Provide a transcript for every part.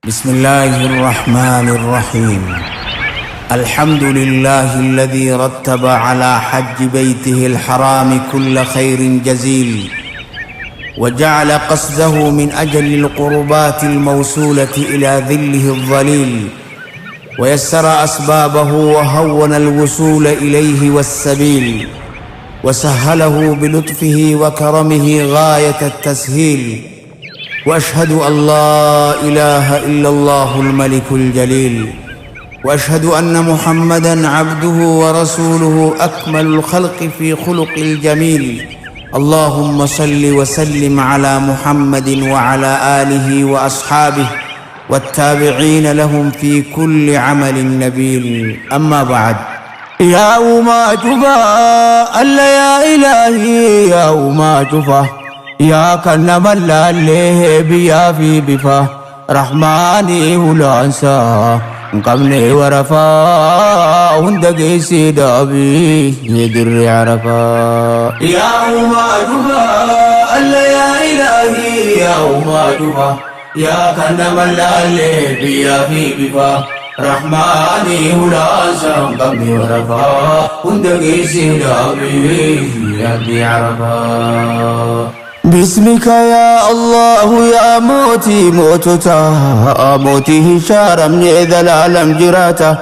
بسم الله الرحمن الرحيم. الحمد لله الذي رتب على حج بيته الحرام كل خير جزيل، وجعل قصده من أجل القربات الموصولة إلى ظله الظليل، ويسر أسبابه وهون الوصول إليه والسبيل، وسهله بلطفه وكرمه غاية التسهيل. وأشهد أن لا إله إلا الله الملك الجليل، وأشهد أن محمدا عبده ورسوله أكمل الخلق في خلق الجميل. اللهم صل وسلم على محمد وعلى آله وأصحابه والتابعين لهم في كل عمل نبيل. أما بعد، يا وما جفا ألا يا إلهي، يا وما جفا يا كنم الله بيا في بفا رحماني ولانسا قبني ورفا وندقي سيدابي يدر عرفا. يا وما جفا ألا يا إلهي، يا وما جفا يا كنم الله بيا في بفا رحماني ولانسا قبني ورفا وندقي سيدابي يدر عرفا. باسمك يا الله يا موتي موتتا موتي شارم ذلالم جراتا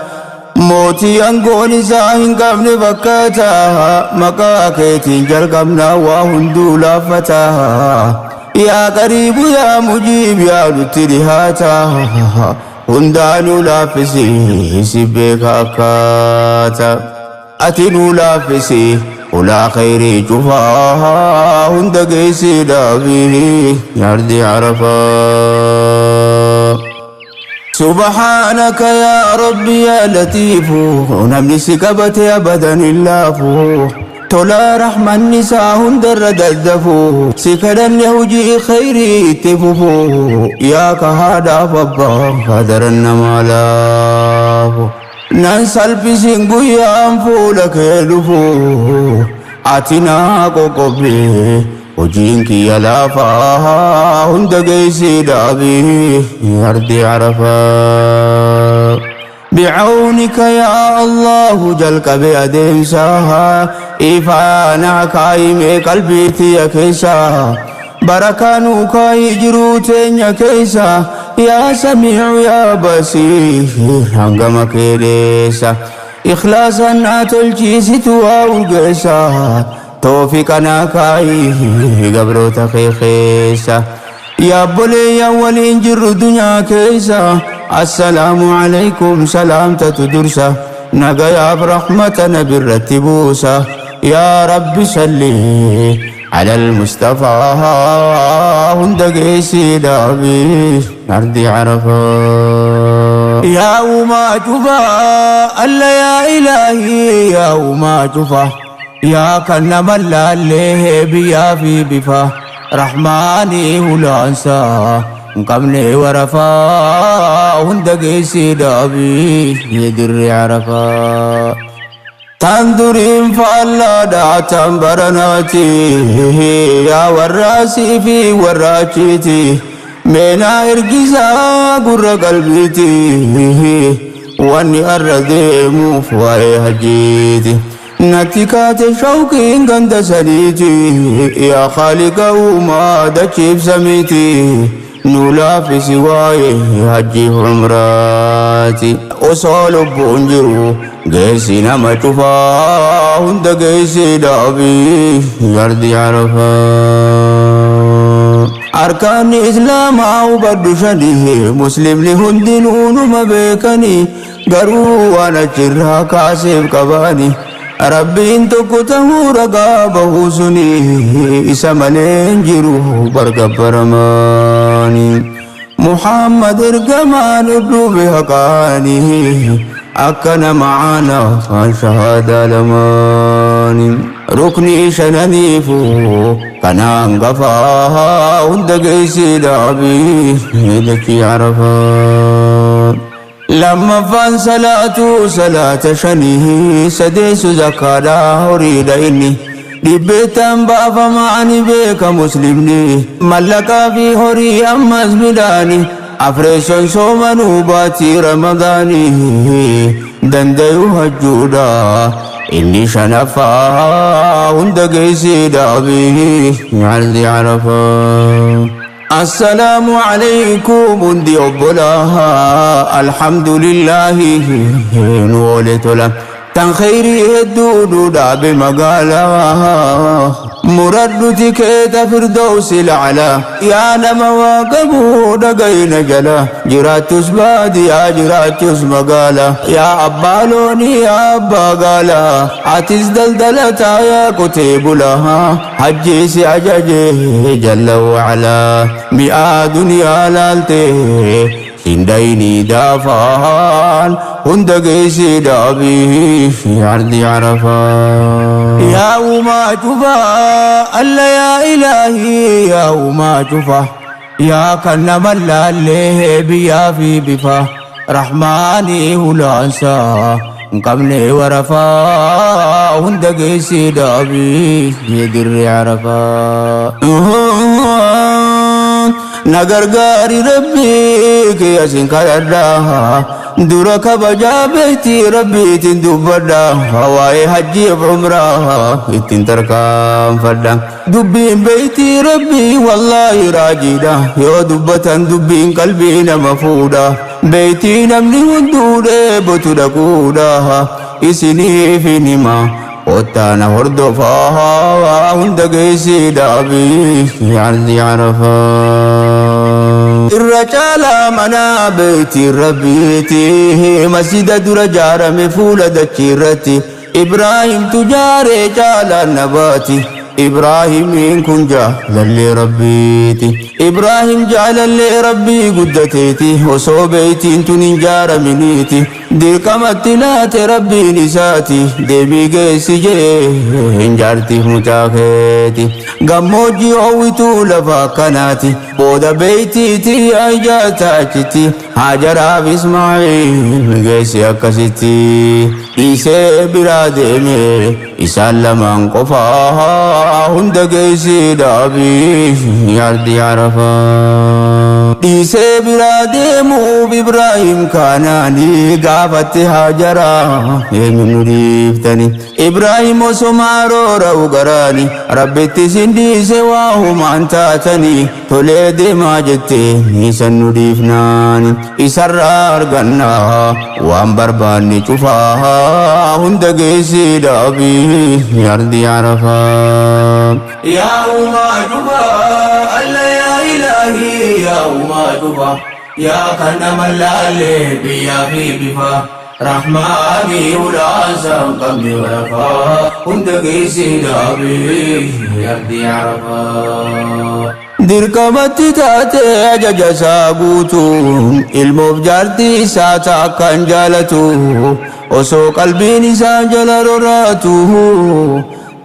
موتي أنقوني ساهن قبل بكاتا مكاكيتي جلقمنا وهندو لافتا يا قريب يا مجيب يا لترهاتا هندانو لافسي سبك أكاتا أتنو لافسي ولا خير جفاها هندقي سيدابي يرضي عرفا. سبحانك يا ربي يا لطيف نمني سكبت أبدا اللافو تلا رحمة النساء هندر ددفو سكرا يهجي خيري تففو يا كهادا فبا قدر النمالاف ننسل بسنقيا أنفولك يلفو أتنا قوقبي وجينك يلافا هندقي سيدابي يرضي عرفا. بعونك يا الله جلك بأدمساها إفانا كايمي قلبي تيكيسا بركانو كاي جروتين يكيسا يا سميع يا بصير هنغم كيريسا إخلاصا أتلجي ستوا والقيسا توفيقنا كاي قبرو تخيخيسا يا بولي يا ولي جر دنيا كيسا السلام عليكم سلام تتدرسا نقيا برحمة نبرتبوسا يا رب سلي على المصطفى هندقي سيدابي نرضي عرفا. يا وما جفا ألا يا إلهي، يا وما جفا يا كنم الله بيا في بفا رحماني ولانسا قبلي ورفا هندقي سيدابي يدر عرفا. تندرين فالله داتن برناتي يا وراسي في وراجيتي مينا إرقزا قر قلبيتي واني أردي مفوائي هجيتي نتكات شوقي غند سليتي يا خالق وما دكيف سميتي نولا في سواي حجي عمراتي وصول بونجرو جيسي نما شوفا هند جيسي دابي يرضي عرفا. أركان إسلام أو بدشني مسلم لهند نون ما بكني غرو وانا چرا كاسب كباني ربي انتو كتهو رقابه سني إسمالين جرو برقبرماني محمد ارقمان الروب حقاني أكن معانا شهادة لماني ركني شننيفو كنان قفاها وندقي سيدابي لكي عرفا. لما فان صلاة صلاة شنه سديس زكاة أريد إني دبتن بافا معني بك مسلمني ملكا في هوري أمس بداني Afreesson soomanuu baatii Ramadaanii dandayu hajjuudha. Inni shanaffaa hunda geessee dhaabii ardi Arafaa. السلام عليكم hundi obbolaa, alhamdulillahi nu oole tola. Tan khayrii hedduu nu dhaabe magaalaa, muradhu tikeeta firdawsi laclaa. Yaa nama waa qabu dhagayna jala, jiraattus baadiyaa jiraattus magaala, yaa abbaa loonii, yaa abbaa gaalaa, atis daldalataa, yaa qotee bulaa, hajjiisi ajaje jalla wacalaa. Mi'aa duniyaa laaltee hindayni daafaan, hunda geessi dhaabii ardi Arafaa. Yaa uumaa cufaa alla, yaa ilaahii, yaa uumaa cufaa, yaa kan nama laallee biyyaa fi bifa, rahmaanii hulaansaa hin qabne warafaa, hunda geessi dhaabii dirree Arafaa. Na gargaari Rabbii kiyya sin kadhadhaa, dura kabajaa beektii Rabbiitiin dubbadha, waa'ee hajjiif umraa ittiin tarkaanfadha. Dubbiin beektii Rabbii wallaahi raajiidha, yoo dubbatan dubbiin qalbii nama fuudha. Beektii namni hunduu dheebotu dhaquudha, isiniif hin hima, Ottaana hordofaa, hunda geessi dhaabii ardi Arafaa. Irra caalaa mana beektii Rabbiiti, masjida dura jaarame fuula dachii irratti. Ibraahim tujaaree caalaan nabaati. Ibraahimiin kun jaalallee Rabbiiti. Ibraahim jaalallee Rabbii guddateeti. Osoo beeytiin tun hin jaaraminiiti. Dirqamatti laate Rabbiin isaati. Deebii geessi jee hin jaartiif mucaa keeti. Gammoojjii howwituu lafa akkanaati. Booda beeytiiti ijaarta achitti. Haajaraaf Ismaa'iil geessi akkasitti. Dhiisee biraa deeme isaan lamaan qofaa, hunda geessi dhaabii ardi Arafaa. Dhiisee biraa deemuuf Ibraahim kaanaanii gaafatte Haajaraa, eenyu nu dhiiftani? Ibraahim osoma roora'u garaani, Rabbitti isin dhiise waa humaan taatanii, tolee deemaa jette isan nu dhiifnaani. Isarraa argannaa waan barbaanne cufaa, hunda geessi dhaabii ardi Arafaa. Yaa uumaa cufaa alla, yaa ilaahii, yaa uumaa cufaa, yaa kan nama laallee biyyaa fi bifa, rahmaanii ulaansa hin qabne warafaa, hunda geessi dhaabii ardi Arafaa. Dirqamatti taate ajaja isaa guutuun, ilmoof jaartii isaa takkan jaalatu, osoo qalbiin isaa jala roraatu,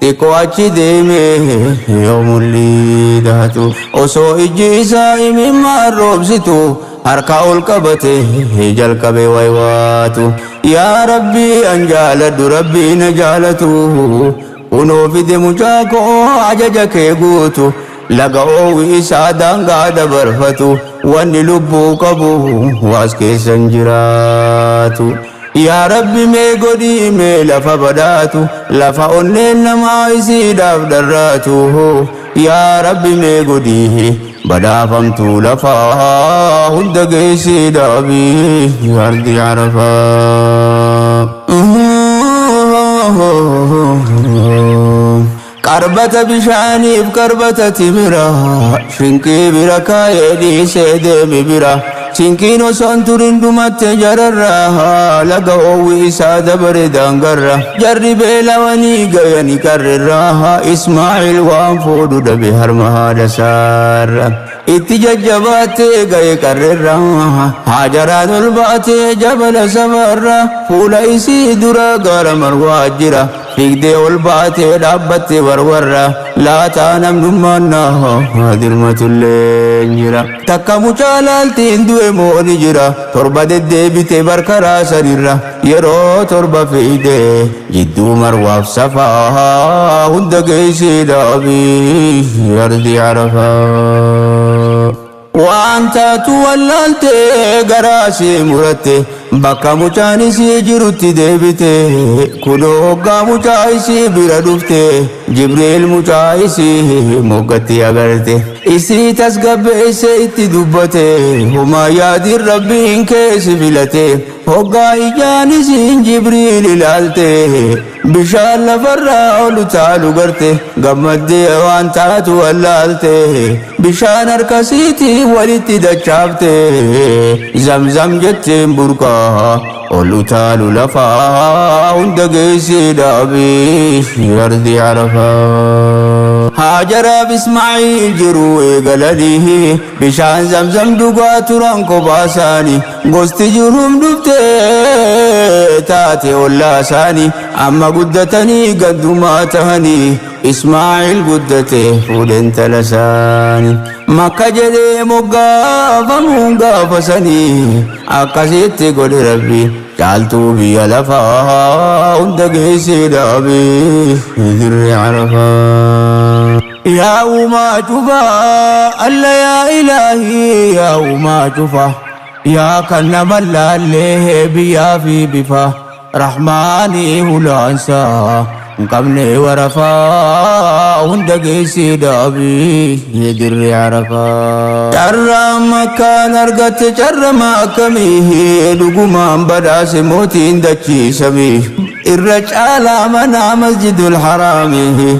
xiqqoo achi deeme yoo mul'idhaatu, osoo ijji isaa imimmaan roobsitu, harka ol qabate jalqabe waywaatu. Yaa Rabbii an jaaladhu, Rabbii na jaalatu, kunoo fide mucaa koo ajaja kee guutu, laga oowwi isaa daangaa dabarfatu, wanni lubbuu qabu waas keessan jiraatu. Yaa Rabbi mee godhii mee lafa badhaatu, lafa onneen namaa isiidhaaf dharraatu. Yaa Rabbi mee godhii badhaafamtuu lafaa, hunda geessi dhaabii ardi Arafaa. Qarbata bishaaniif qarbata timira shinqii bira kaayee dhiisee deemi bira. Shinqiin osoon turin dhumatte jararra, laga oowwi isaa dabare daangarra. Jarri beelawanii gayani qarrirra, Ismaa'il waan fuudhu dhabe harma haadha isaarra. Itti jajjabaattee gaye qarrirra, Haajaraan ol baatee jabala safarra, fuula isii dura gara Marwaa jira. Fiigdee ol baatee dhaabbatte warwarra, laataa namnummaan na dirmatullee jira. Takka mucaa laaltiin du'e mooni jira, torba deddeebite barkaraa sanirra, yeroo torba fiigdee jidduu Marwaaf Safaa, hunda geessee dhaabii ardi Arafaa. Waan taatu wallaalte, garaa ishee muratte, bakka mucaan isii jirutti deebite. Kunoo hoggaa mucaa isii bira dhufte, Jibriil mucaa isii moggatti agarte. Isii tasgabbeesse, itti dubbate: "Homaa yaadin, Rabbiin keessi filate." Hoggaa ijaan isiin Jibriil ilaalte, bishaan lafarraa ol utaalu garte. Gammaddee waan taatu wallaalte. Bishaan harkasiitii walitti dachaafte. "Zamzam" jetteen, burqaa ol utaalu lafaa hunda geessee dhaabii ardi Arafaa. Haajaraaf Ismaa'iil jiru eegalanii bishaan Zamzam dhugaa turan kophaa isaanii. Gosti jiruun dhuftee taate ollaa isaanii. Amma guddatanii gaddumaa tahanii, Ismaa'il guddate, fuudhen intala isaanii. Makka jedhee moggaafamuun gaafasanii akkasitti godhe Rabbi. Caaltuu biyya lafaa hunda geessee dhaabee dirree Arafaa. Yaa uumaa cufaa alla, yaa ilaahii, yaa uumaa cufaa, yaa kan nama laallee biyyaa fi bifa rahmaanii hulaansaa hin qabne warafaa hunda geessee dhaabii dirree Arafaa. Carraa Makkaan argatte carrama akkamii? Dhugumaan badhaase mootiin dachiisamii. Irra caalaa manaa Masjidul Haraamii,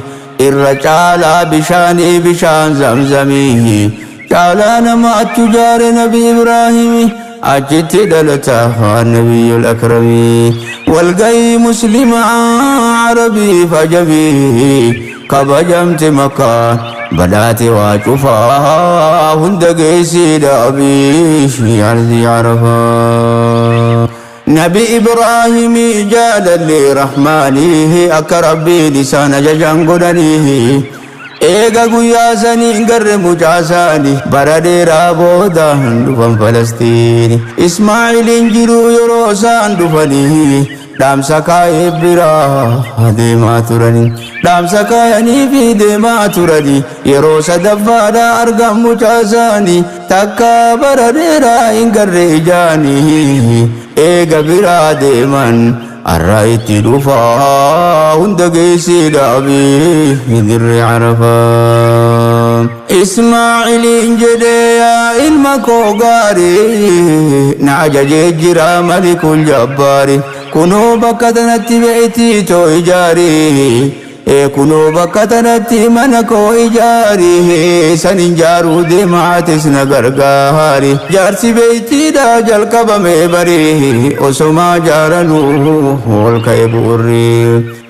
irra caalaa bishaanii bishaan Zamzamii, caalaa nama achu jaare Nabi Ibraahimi, achitti dhalata Nabiyyul Akramii. Walgayii Muslimaa Arabii Ajabii kabajamte Makkaan, badhaate waa cufaa hunda geessee dhaabii ardii Arafaa. Nabi Ibraahimii jaalalli Rahmaanii akka Rabbiin isaan ajajan godhanii. Eega guyyaa sanii garre mucaasaani, bara dheeraa booda dhufan Falastiini. Ismaa'iliin jiru yeroo isaan dhufanii, dhaamsa kaayee biraa deemaa turanii. Dhaamsa kaayanii fi deemaa turanii, yeroo sadaffaadha argan mucaasaanii. Takka bara dheeraa hin garre ijaanii. Eega biraa deeman arra itti dhufaa, hunda geessee dhaabii dirree Arafaa. Ismaa'iliin jedhee: "Yaa ilma koo gaarii, na ajajee jira Malikul Jabbaari. Kunoo bakka tanatti beeytii too ijaarii, kunoo bakka tanatti mana koo ijaari, sanin jaaruu deemaatis na gargaari." Jaarsi beeytiidha jalqabame bari, osomaa jaaranuu ol ka'e bu'urri.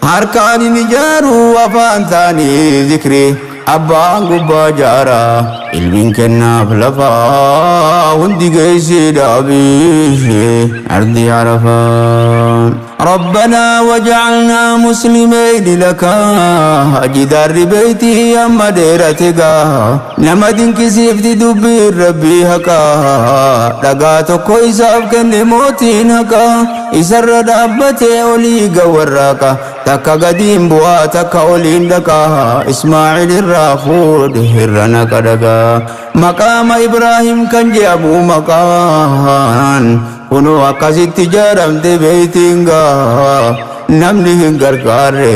Harkaan hin ijaaruu, afaan taanii zikri, abbaan gubbaa jaara, ilmiin kennaaf lafaa hundi geessee dhaabii ardi Arafaa. ربنا وجعلنا مسلمين لك. جدار بيتي أما ديرتك نما دينكسيفت دبي ربي هكا. Dhagaa tokko isaaf kenne mootiin haqaa, isarra dhaabbatee olii gawarraaqa. Takka gadiin bu'aa, takka oliin dhaqaa, Ismaa'il irraa fuudhe irra naqa dhagaa. Maqaama Ibraahim kan jedhamu maqaan, kunoo akkasitti ijaaramte beeytiin gaa. Namni hin gargaarre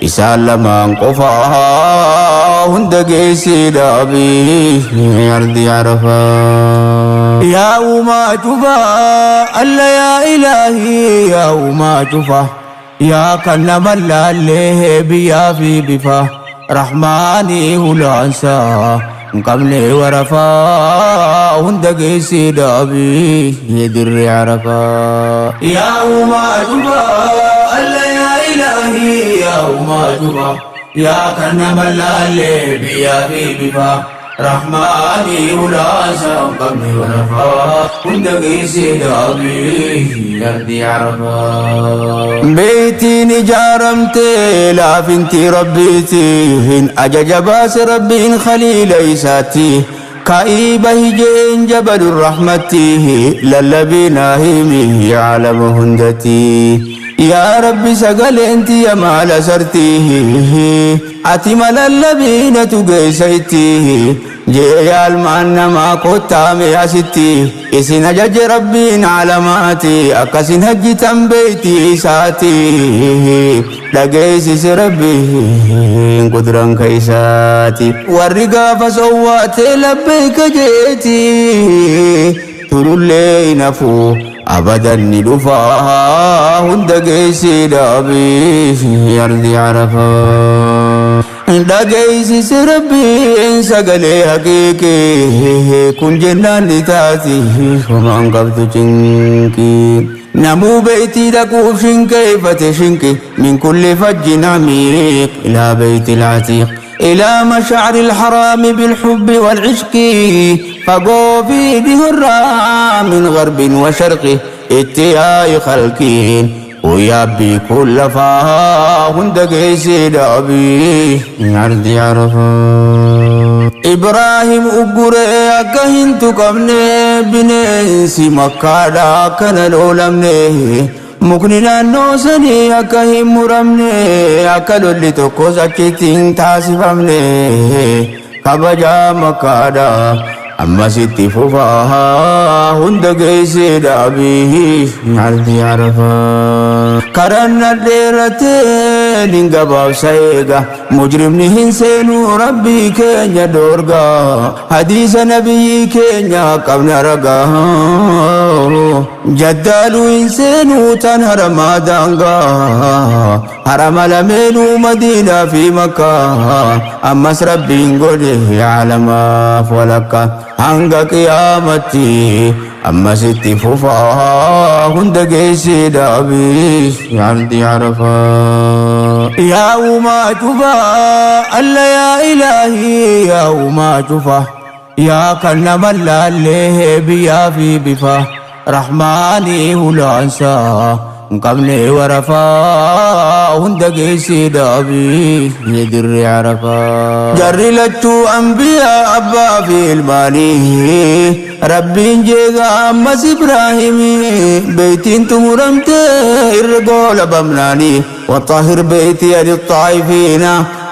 isaan lamaan qofaa, hunda geessee dhaabii ardi Arafaa. Yaa uumaa cufaa alla, yaa ilaahii, yaa uumaa cufaa, yaa kan nama laallee biyyaa fi bifa rahmaanii hulaansaa hin qabne warafaa hunda geessee dhaabii dirree Arafaa. Yaa uumaa cufaa alla, yaa ilaahii, yaa uumaa cufaa, yaa kan nama laallee biyyaa fi bifa rahmaanii hulaansaa hin qabne warafaa hunda geessee dhaabii ardi Arafaa. Beeytiin ijaaramtee laafinti Rabbiitiin, ajaja baase Rabbiin khaliila isaatti. Ka'ii bahi jeen jabalu rahmatti, lallabinaa himi caalama hundatti. Yaa Rabbi, sagaleen tiyya maala sarti? Ati malallabiinatu geessa itti. Jee yaalmaan namaa kottaame asitti isin ajaje rabbiin alamaati akkasin hajjitan beeyti isaati dhageessise rabbiin kuduran keeysaati warri gaafa sowwaatee labbeeka jeeti turullee hin hafu abadan ni dhufa hunda geessi dhaabii ardi arafaa. Dhageessise rabbiin sagalee haqiiqii kun jennaan ni taati homaan qabdu cinqii. Namuu beeytii dhaquuf shinqeeffate shinqi min kulli fajjin amiiq ilaa beeyti العتيق إلى مشعر الحرام بالحب والعشق فقو في بهرا من غرب وشرق اتياء خلقين ويابي كل فاه دقيسي دابي عرض عرفا إبراهيم أقرأ أكهنت قبني بننسي مكة كان الأولمني mukni naannoo sanii akka hin muramne akka lolli tokkos achitti hin taasifamne kabajaa makkaadha ammasitti fufaa hunda geessee dhaabii ardi arafaa karanna dheeratee nin gabaabsa eega mujrimni hin seenuu rabbii keenya dhoorga hadiisa nabiyyi keenya qabna ragaa jaddaaluu hin seenuu tan haramaa daangaa harama lameenuu madiinaa fi makkaa ammas rabbiin godhe alamaaf walakka hanga qiyaamatti ammasitti fufaa hunda geessee dhaabii ardi arafaa yaa uumaa cufaa alla yaa ilaahii yaa uumaa cufaa yaa kan nama laallee biyyaa fi bifa rahmaanii hulaansaa hin qabne warafaa hunda geessee dhaabii dirri arafaa jarri lachuu ambiyaa abbaa fi ilmaanii rabbiin jeegaa ammas ibraahimii beeytiin xumuramtee irra goola bamnaanii وطهر بيتي للطائفين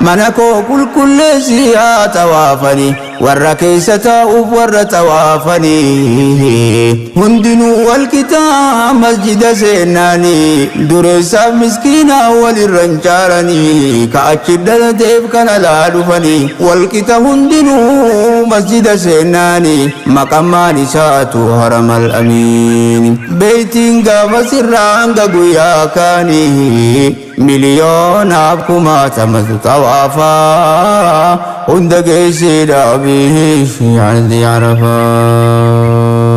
mana koo qulqulleessi haa tawaafanii warra keessa taa'uuf warra tawaafanii hundinuu walqitaa masjida seennaanii dureessaaf miskiinaa walirra hin caalanii ka achi dhalateef kan alaa dhufanii walqixa hundinuu masjida seennaanii maqammaan isaatu haramal amiin beeytiin gaafa sirraa hanga guyyaa kaanii miliyoonaaf kumaatamatu tawaafaa hunda geessee dhaabii ardi arafaa.